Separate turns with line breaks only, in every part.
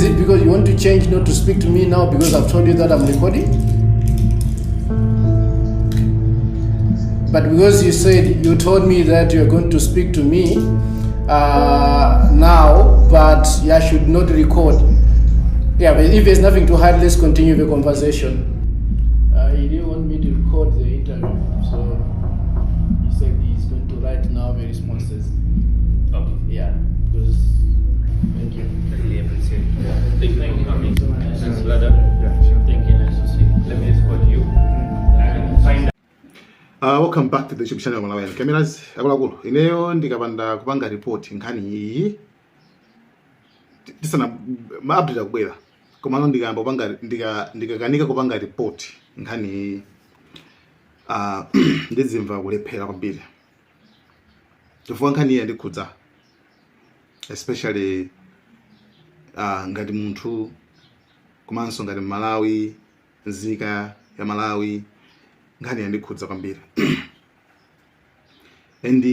Is it because you want to change not to speak to me now because I've told you that I'm recording? But because you said you told me that you're going to speak to me now, but I should not record. Yeah, but if there's nothing to hide, let's continue the conversation. He didn't want me to record the interview, so he said he's going to write now the responses.
Okay.
Yeah, because thank you.
Really appreciate it. Thank you for coming. Thanks, brother.
Yeah, sure.
Thank you. Nice to see you. Let me escort you and find
Welcome back to the YouTube channel Malawian Cameras. Akuluakulu, ineyo ndikapanda kupanga report nkhani iyi tisana ma update akubwera. Komano ndikayamba kupanga ndikakanika kupanga report nkhani iyi ndizimva kulephera kwambiri. Chifukwa nkhani iyi yandikhudza especially ngati munthu komanso ngati Malawi, nzika ya Malawi, nkhani yandikhudza kwambiri and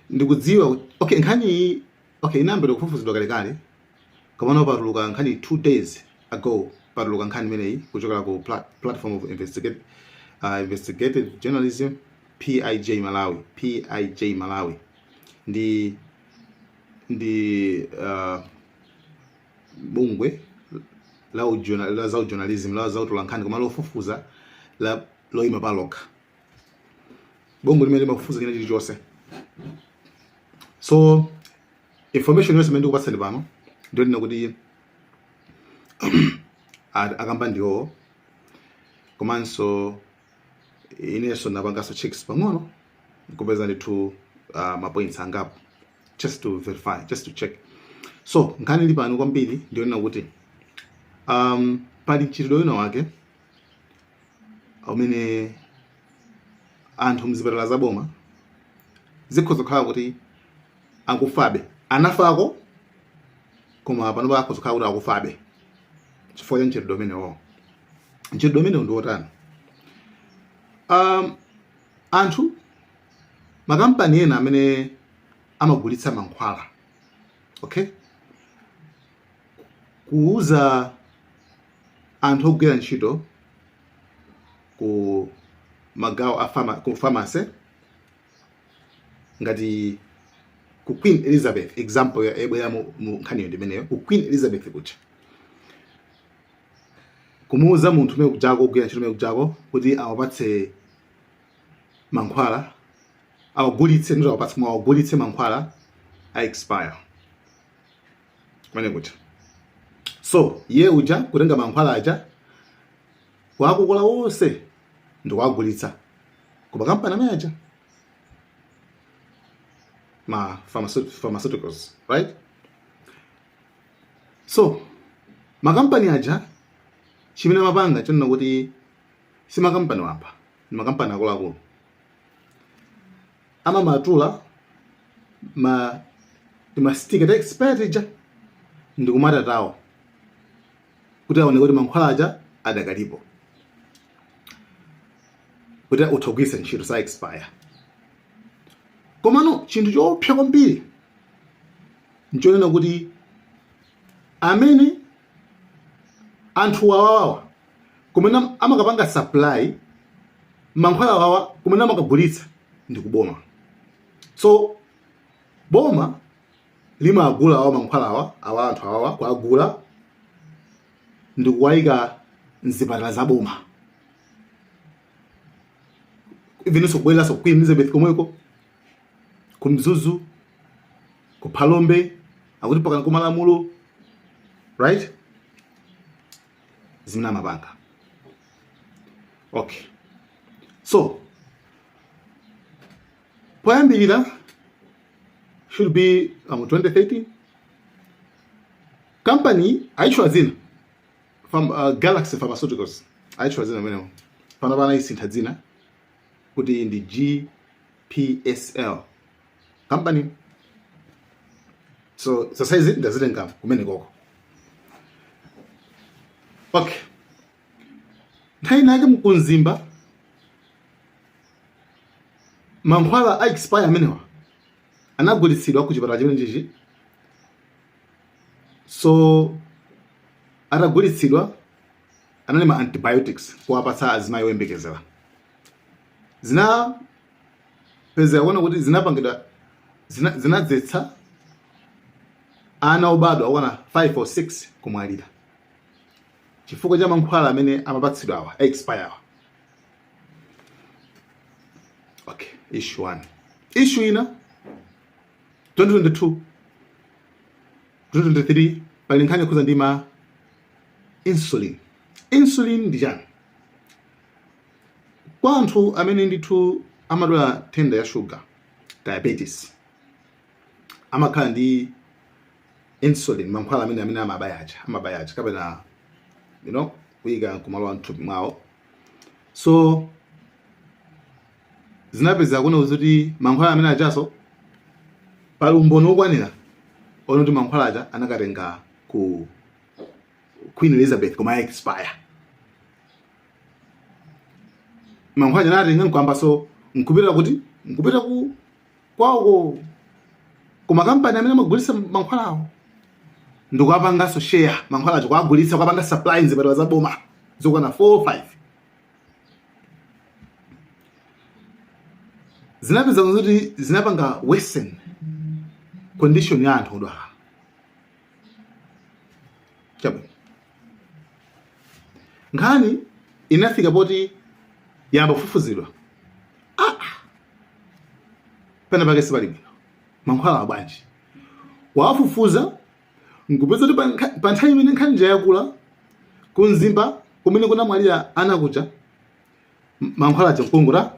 ndikudziwa, okay, nkhani iyi, okay, inayambira kufufuzidwa kalekale, komano patuluka nkhani 2 days ago. Patuluka nkhani imeneyi kuchokera ku Platform of Investigative Journalism, PIJ Malawi. PIJ Malawi ndi bungwe la za journalism, la za utolankhani, koma lofufuza, la loyima palokha, bungwe limene limafufuza china chilichonse. So information yonse imene ndikupatsani pano ndiyonena kuti akamba ndiwo, komanso inenso napanganso checks pang'ono kupeza ndithu ma points angapo, just to verify, just to check. So nkhani ili pano kwambiri ndiyonena kuti pali mchitidwe wina wake umene anthu mzipatala zaboma zikhoza kukhala kuti akufabe, anafako, koma panopa akhoza kukhala kuti akufabe chifukwa cha mchitidwe umenewo. Mchitidwe umenewo ndi wotani? Anthu, makampani ena amene amagulitsa mankhwala, okay, kuuza anthu ogwira ntchito ku magawo a ku pharmacy, ngati ku Queen Elizabeth, example yabwera mu nkhaniyo ndimeneyo, ku Queen Elizabeth kuja, kumuuza munthu umene kujako, kugwira ntchito umene kujako, kuti awapatse mankhwala, awagulitse, ndito awapatse koma awagulitse mankhwala a expire kumene kuja. So iye uja kutenga mankhwala aja, kuwakokola wonse ndikuwagulitsa ku makampani amene aja, ma pharmaceuticals, right? So makampani aja chimene amapanga chonena kuti si makampani wamba, ni makampani akuluakulu, amamatula ma tima sticker ta expired ija ndikumata kuti aone kuti mankhwala aja adakalipo, kuti utha kugwiritsa ntchito, sa expire. Komano chinthu choopsa kwambiri nchonena kuti amene anthu awawawa kumene amakapanga supply mankhwala awawa, kumene amakagulitsa ndi kuboma. So boma limagula awa mankhwala awa, awa anthu awawa kuagula ndi kuwayika mzipatala za boma, evenso kubwereranso ku Queen Elizabeth komweko, ku Mzuzu, ku Phalombe, akuti pakana ku Malamulo, right? Zimene amapanga, okay, so poyambirira should be 2013, company ayitchula dzina Galaxy Pharmaceuticals ayitchula dzina amenewo. Pano pana isintha dzina kuti ndi GPSL company. So zasaizi ndazitenga kumene koko. Okay, nthawi inake mkumzimba mankhwala a expire amenewa anagulitsidwa ku chipatala chimene chichi. So atagulitsidwa anali ma antibiotics kuwapatsa azimayi oyembekezera, zinapezeka kuona kuti zinapangidwa zinadzetsa ana obadwa okwana 5 or 6 kumwalira chifukwa cha mankhwala amene amapatsidwa awa expire awa. Okay, issue 1. Issue ina, 2022, 2023, pali nkhani yokhuza ndi ma insulin. Insulin ndi chani? Kwa anthu amene ndithu amadwala nthenda ya sugar, diabetes, amakhala ndi insulin, mankhwala amene amabaya aja kapena kuyika kumalowa mthupi mwawo. So zinapeza kuona kuti mankhwala amene ajaso pali umboni wokwanira ona kuti mankhwala aja anakatenga ku Queen Elizabeth koma expire. Mankhwala aja anatenga nkwambaso nkupita kuti nkupita ku kwawoko kumakampani amene amagulitsa mankhwalawo ndikuwapanganso share mankhwala aja, kuwagulitsa, kuwapanga supply mzipatala za boma zokwana 4 5. Zinapeza kuti zinapanga worsen condition ya anthu odwala. Chabwino, nkhani inafika poti yamba kufufuzidwa. Ah, pena pake sipali bwino, mankhwala abwanji? Wafufuza nkupeza kuti pa nthawi imene nkhani ija yakula ku Mzimba kumene kunamwalira ana kuja, mankhwala aja nkungota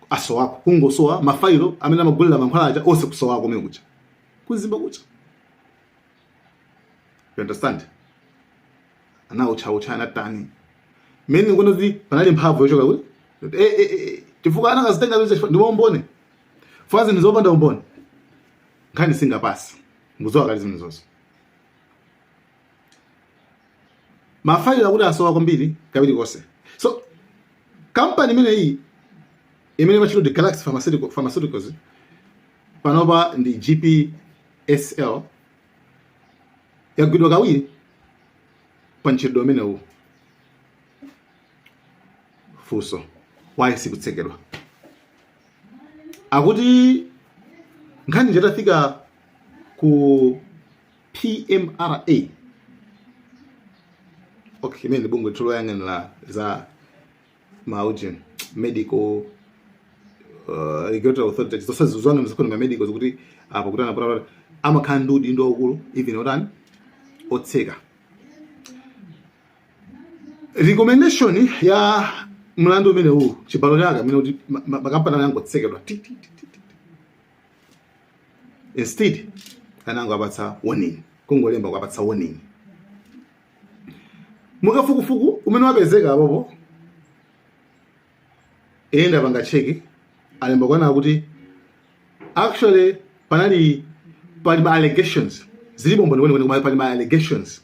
asowako, kungosowa mafailo amene amagulira mankhwala aja onse kusowako kumene kuja ku Mzimba kuja. You understand? Anawutchawutcha, anatani mmene kuona kuti panali mphamvu yochoka kuti chifukwa anakazitenga zonse ndi umboni fa zinthu zopanda umboni nkhani singapasi. Mukudziwa kale zimene zonse mafailo akuti asowa kwambiri kawiri konse. So kampani imeneyi imene imatchedwa ndi Galaxy Pharmaceuticals, panopa ndi GPSL, yagwidwa kawiri pa mchitidwe umenewu. Funso, why sikutsekedwa? Akuti nkhani itafika ku PMRA, okay, imene ndi bungwe loyang'anira za maujeni, medical regulatory authority, zonse zozana zikhona ma medical, zikuti apo kuti anapota amakhala ndi udindo waukulu even otani otseka. Recommendation ya mlandu umenewu, chibalo chake amene kuti makampani anangotsekedwa ti, ti, ti, ti, ti. Instead anangowapatsa warning, kungolemba kuwapatsa warning. Mukafukufuku umene wapezeka apopo, ine ndapanga check, alemba kwana kuti actually pali ma allegations, zilipo mboni kwenikweni, koma pali ma allegations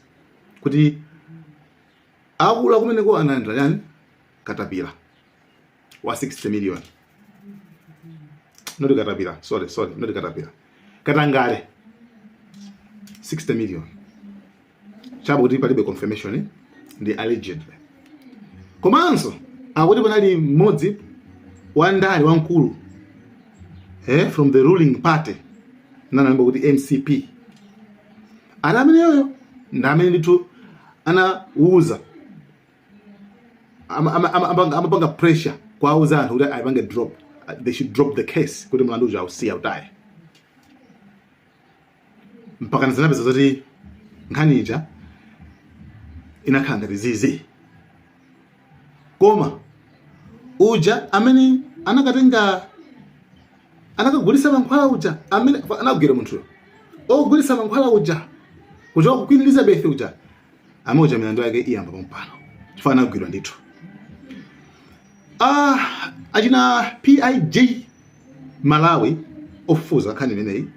kuti akula kumeneko analandira yani katapira wa 60 million. Not katapira, sorry, sorry, not katapira, katangale 60 million. Chabe kuti palibe confirmation, ndi allegedly. Komanso akuti panali mmodzi wa ndale wamkulu from the ruling party, nanalemba kuti MCP, ana ameneyoyo ndi amene ndithu anauza amapanga pressure kwauza anthu kuti ayipange drop, they should drop the case, kuti mlandu uja ausiya utaye. Mpaka zinapeza zoti nkhani ija inakhala ngati zizi. Koma uja amene anakatenga, anakagulisa mankhwala uja, amene anagwira munthuyo ogulisa mankhwala uja kuchoka ku Queen Elizabeth uja, amene uja milandu yake iyamba pompano chifukwa anagwidwa ndithu. Ah, achina PIJ Malawi ofufuza nkhani imeneyi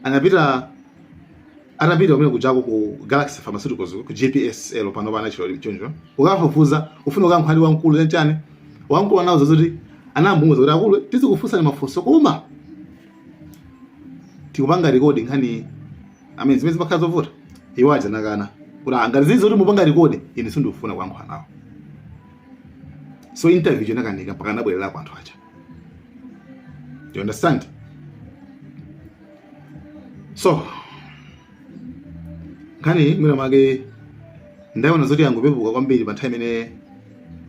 anapita, atapita kumene kujako ku Galaxy Pharmaceuticals, ku GPSL pano pana chilo choncho, kukafufuza ufuna kukankhwani wamkulu chani. Wamkulu anauza kuti, anamuuza kuti, "Akulu, tizikufunsani mafunso koma tikupanga record nkhani." I mean, zimene zimakhala zovuta. Iwo aja anakana kuti, "Ah, ngati zili zoti mupanga record, ine sindikufuna kuyankhula nawo." So interview inakanika mpaka anabwerera kwa anthu aja. You understand? So nkhani mwina mwake ndaona zoti yangopepuka kwambiri pa nthawi imene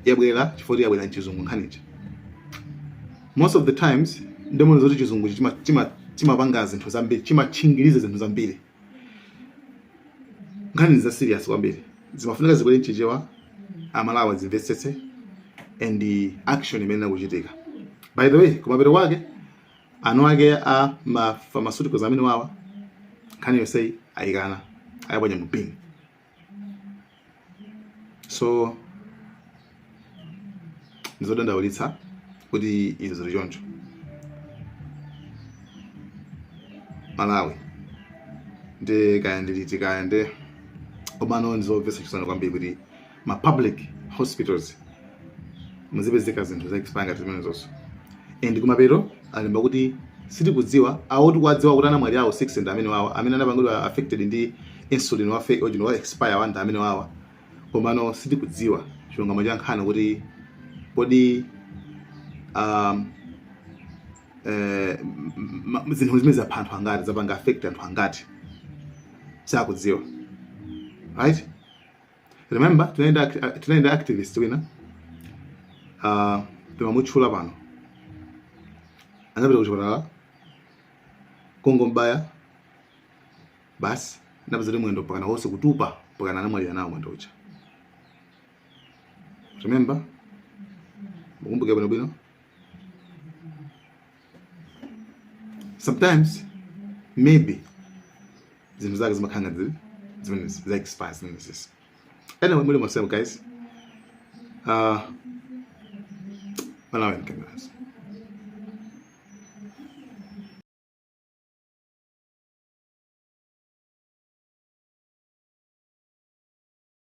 yabwera, chifukwa yabwera mchizungu nkhanicha. Most of the times ndimaona zoti chizungu chimapanga zinthu zambiri, chimatchingiriza zinthu zambiri. Nkhani za serious kwambiri zimafunika zibwere mchichewa, Amalawi azimvetsetse and the action imene inakuchitika. By the way, kumapeto kwake anu ake a ma pharmaceuticals amene wawa, nkhani yonseyi ayikana, ayiponya mu bin. So ndizodandaulitsa kuti izo zili choncho. Malawi ndi kaya ndiliti kaya ndi, komano ndizomvetsa chisoni kwambiri kuti ma public hospitals muzipezeka zinthu za expire ngati zimenezonso. And kumapeto alemba kuti sitikudziwa awo, tikuwadziwa kuti anamwalira awo 6 ndi amene wawa, amene anapangidwa affected ndi insulin wa fake original wa expire wa ndi amene wawa, komano sitikudziwa chilungamo cha nkhani kuti kodi zinthu zimene zapha anthu angati, zapanga affect anthu angati, sakudziwa, right? Remember tinaenda activist wina, timamutchula pano, anapita kuchipatala kungombaya basi, anapeza kuti mwendo mpakana wonse kutupa, mpakana anamwalira nawo mwendo uja. Remember, mukumbuke bwinobwino. Sometimes maybe zinthu zake zimakhala ngati zimenezi za expire zimenezi. Anyway, muli mosemo guys, Malawian Cameras.